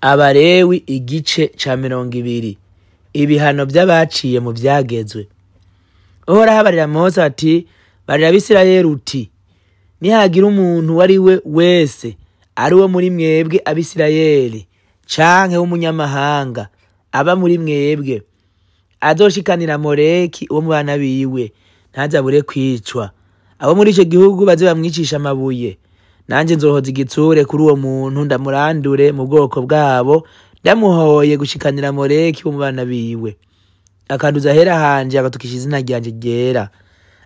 Abalewi igice ca 20. Ibihano vy'abaciye mu vyagezwe. Uhoraho abarira Mose ati: barira Abisirayeli uti: nihagira umuntu uwo ari we wese ari uwo muri mwebwe Abisirayeli canke w'umunyamahanga aba muri mwebwe azoshikanira Moleki uwo mu bana biwe, ntazabure kwicwa. Abo muri ico gihugu baze bamwicisha amabuye. Nanje nzohoza igitsure kuri uwo muntu, ndamurandure mu bwoko bwabo, ndamuhoye gushikanira Moleki wo mu bana biwe. Akanduza ahera hanje, agatukisha izina ryanje ryera.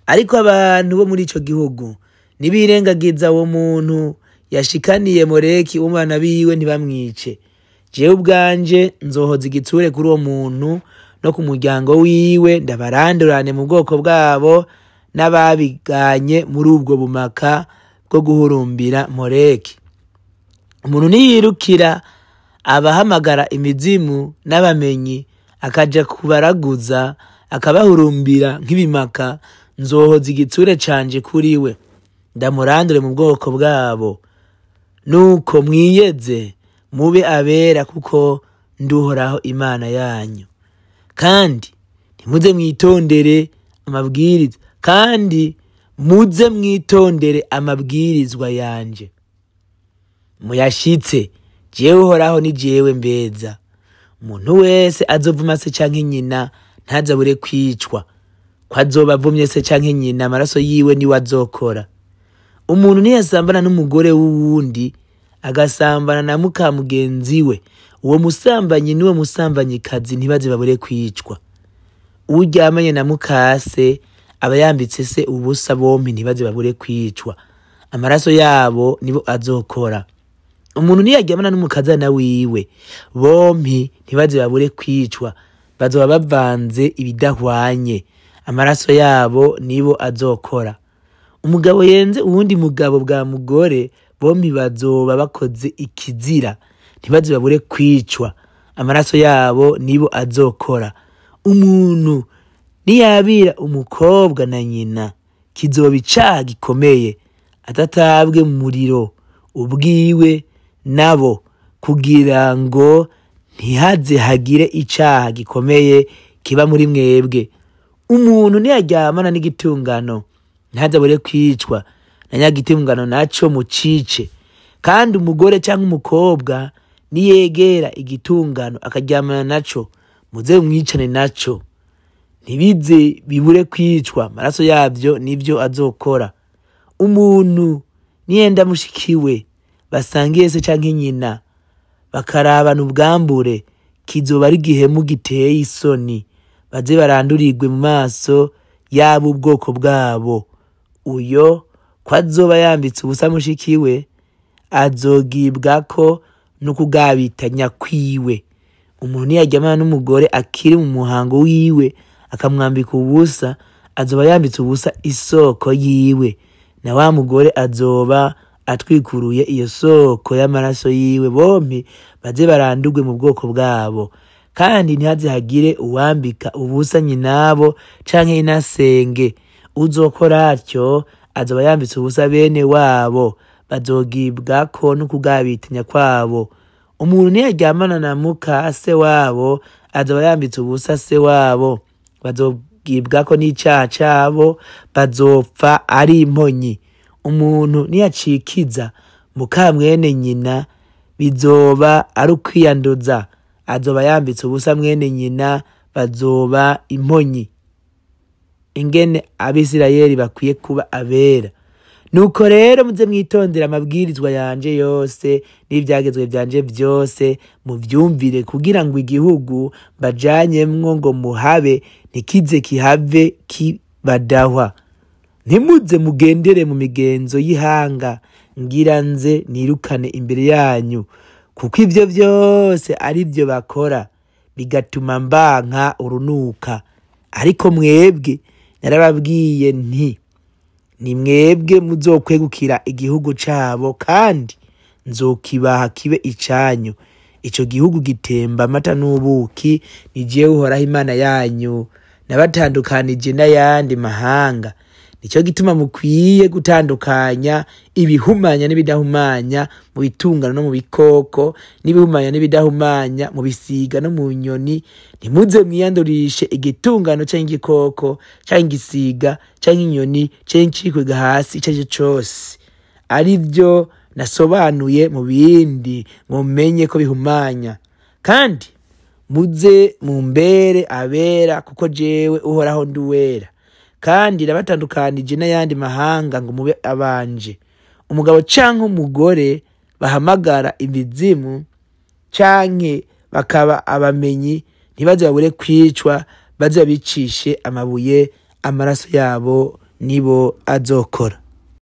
Ariko abantu bo muri ico gihugu nibirengagiza uwo muntu yashikaniye Moleki wo mu bana biwe, ntibamwice, jewe ubwanje nzohoza igitsure kuri uwo muntu no ku muryango wiwe, ndabarandurane mu bwoko bwabo n'ababiganye muri ubwo bumaka bwo guhurumbira Moleki. Umuntu niyirukira abahamagara imizimu n'abamenyi, akaja kubaraguza, akabahurumbira nk'ibimaka, nzohoza igitsure canje kuri we, ndamurandure mu bwoko bwabo. Nuko mwiyeze mube abera, kuko nduhoraho Imana yanyu. Kandi ntimuze mwitondere amabwiriza, kandi muze mwitondere amabwirizwa yanje, muyashitse. Jewe Uhoraho ni jewe mbeza. Umuntu wese azovuma se canke nyina ntazabure kwicwa. Ko azoba avumye se canke nyina, amaraso yiwe niwe azokora. Umuntu niyasambana n'umugore w'uwundi, agasambana na muka mugenzi we, uwo musambanyi n'uwo musambanyikazi ntibaze babure kwicwa. Uryamanye na mukase aba yambitse se ubusa, bompi ntibaze babure kwicwa. Amaraso yabo nibo azokora. Umuntu niyaryamana n'umukazana wiwe, bompi ntibaze babure kwicwa, bazoba bavanze ibidahwanye. Amaraso yabo nibo azokora. Umugabo yenze uwundi mugabo bwa mugore, bompi bazoba bakoze ikizira, ntibaze babure kwicwa. Amaraso yabo nibo azokora. Umuntu niyabira umukobwa na nyina, kizoba icaha gikomeye, atatabwe mu muriro ubwiwe nabo, kugira ngo ntihaze hagire icaha gikomeye kiba muri mwebwe. Umuntu niyaryamana n'igitungano ntazabure kwicwa, na nyagitungano naco mucice. Kandi umugore canke umukobwa niyegera igitungano akaryamana naco, muze mwicane naco, ntibize bibure kwicwa, amaraso yavyo nivyo azokora. Umuntu niyenda mushikiwe basangiye se canke nyina, bakarabana ubwambure, kizoba ari igihemu giteye isoni, baze barandurirwe mu maso yabo ubwoko bwabo. Uyo ko azoba yambitse ubusa mushikiwe, azogibwako n'ukugabitanya kwiwe. Umuntu niyaryamana n'umugore akiri mu muhango wiwe, akamwambika ubusa, azoba yambitse ubusa isoko yiwe, na wa mugore azoba atwikuruye iyo soko y'amaraso yiwe. Bompi baze barandurwe mu bwoko bwabo. Kandi ntihaze hagire uwambika ubusa nyinabo canke inasenge. Uzokora atyo azoba yambitse ubusa bene wabo, bazogibwako n'ukugabitanya kwabo. Umuntu niyaryamana na muka se wabo, azoba yambitse ubusa se wabo, bazogibwako n'icaha cabo, bazopfa ari imponyi. Umuntu niyacikiza muka mwene nyina, bizoba ari ukwiyanduza, azoba yambitse ubusa mwene nyina, bazoba imponyi. Ingene Abisirayeli bakwiye kuba abera. Nuko rero muze mwitondera amabwirizwa yanje yose n'ivyagezwe vyanje vyose, muvyumvire, kugira ngo igihugu mbajanyemwo ngo muhabe ntikize kihave kibadahwa. Ntimuze mugendere mu migenzo y'ihanga ngira nze nirukane imbere yanyu, kuko ivyo vyose ari vyo bakora, bigatuma mbanka urunuka. Ariko mwebwe narababwiye nti: ni mwebwe muzokwegukira igihugu cabo, kandi nzokibaha kibe icanyu. Ico gihugu gitemba amata n'ubuki, ni jewe Uhoraho Imana yanyu nabatandukanije n'ayandi mahanga. Nicyo gituma mukwiye gutandukanya ibihumanya n'ibidahumanya mu bitungano no mu bikoko, n'ibihumanya n'ibidahumanya mu bisiga no mu nyoni. Ntimuze mwiyandurishe igitungano canke igikoko canke igisiga canke inyoni canke icikwega hasi ico arico cose, arivyo nasobanuye mu bindi ngo mumenye ko bihumanya. Kandi muze mumbere abera, kuko jewe Uhoraho ndi uwera. Kandi nabatandukanije n'ayandi mahanga ngo mube abanje. Umugabo canke umugore bahamagara imizimu canke bakaba abamenyi, ntibaze babure kwicwa, baze babicishe amabuye, amaraso yabo nibo azokora.